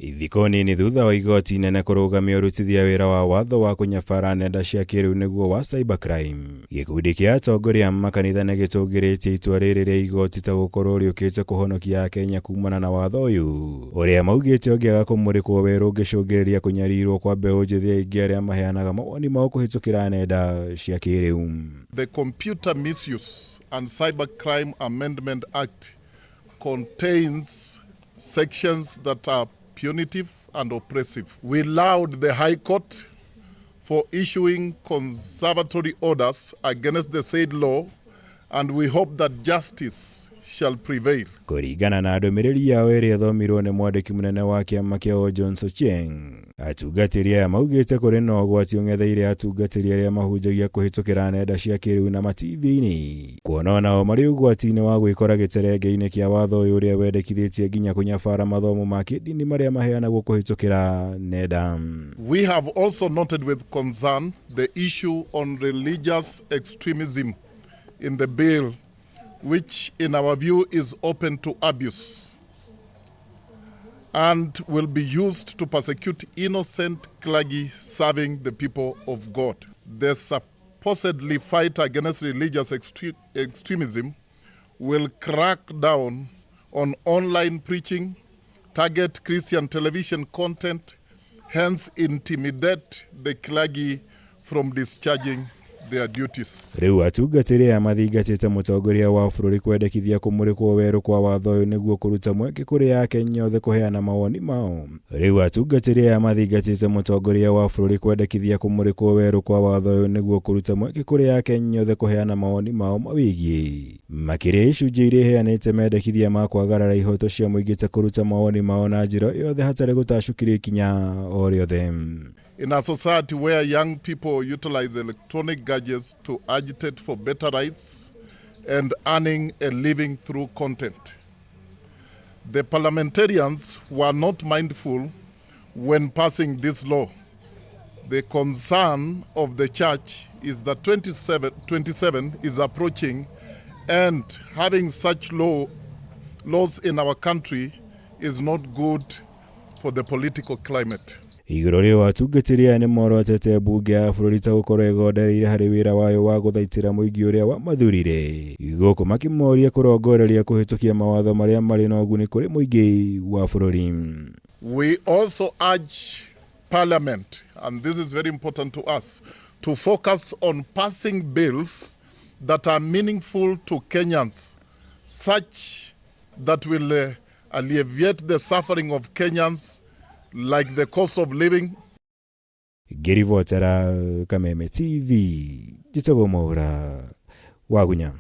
Thikũ nini thutha wa igoti inene kũrũgamia ũrutithia wĩra wa watho wa kũnyabara nenda cia kĩrĩu nĩguo wa cybercrime, gĩkundi kĩa atongoria a makanitha nĩ gĩtũngĩrĩtie itua rĩrĩ rĩa igoti ta gũkorwo rĩũkĩte kũhonokia Akenya kumana na watho ũyũ, ũrĩa maugĩte ũngĩaga kũmũrĩkwo werũ ũngĩcũngĩrĩria kũnyarirwo kwa mbeũ njĩthĩ aingĩ arĩa maheanaga mawoni mao kũhĩtũkĩra nenda cia kĩrĩu. The Computer Misuse and Cybercrime Amendment Act contains sections that are punitive and oppressive. We laud the High Court for issuing conservatory orders against the said law and we hope that justice shall prevail. Kũringana na ndũmĩrĩri yao ĩrĩa ĩthomirwo nĩ mwandĩki mũnene wa kĩama kĩao Jones Ochieng, Atungatĩri aya maugĩte kũrĩ na ũgwati ũng'etheire atungatĩri arĩa mahunjagia kũhĩtũkĩra nenda cia kĩrĩu na matibi-inĩ, kuona onao marĩ ũgwati-inĩ wa gwĩkora gĩterenge-inĩ kĩa watho ũyũ ũrĩa wendekithĩtie nginya kũnyabara mathomo ma kĩndini marĩa maheanagwo kũhĩtũkĩra nenda. We have also noted with concern the issue on religious extremism in the bill, which in our view is open to abuse and will be used to persecute innocent clergy serving the people of God. The supposedly fight against religious extremism will crack down on online preaching, target Christian television content, hence intimidate the clergy from discharging their duties. Rĩu atungatĩri aya mathingatĩte mũtongoria wa bũrũri kwendekithia kũmũrĩkwo werũ kwa watho ũyũ nĩguo kũruta mweke kũrĩ Akenya othe kũheana mawoni mao. Rĩu atungatĩri aya mathingatĩte mũtongoria wa bũrũri kwendekithia kũmũrĩkwo werũ kwa watho ũyũ nĩguo kũruta mweke kũrĩ Akenya othe kũheana mawoni mao mawĩgiĩ. Makĩria icunjĩ iria iheanĩte mendekithia ma kwagarara ihoto cia mũingĩ ta kũruta mawoni mao na njĩra o yothe hatarĩ gũtacũkĩrio ikinya o rĩothe. In a society where young people utilize electronic gadgets to agitate for better rights and earning a living through content, the parliamentarians were not mindful when passing this law. The concern of the church is that 27 is approaching, and having such laws in our country is not good for the political climate. Igũrũ rĩu atungatĩri aya nĩ morotete mbunge ya bũrũri ta gũkorwo ĩgondereire harĩ wĩra wayo wa gũthaitĩra mũingĩ ũrĩa wamathurire, gũkũ makĩmoria kũrongoreria kũhĩtũkia mawatho marĩa marĩ na ũguni kũrĩ mũingĩ wa bũrũri. We also urge Parliament, and this is very important to us, to focus on passing bills that are meaningful to Kenyans, such that will alleviate the suffering of Kenyans, like the cost of living. Ngĩribotera Kameme TV, njĩtagwo Mwaura Wagunya.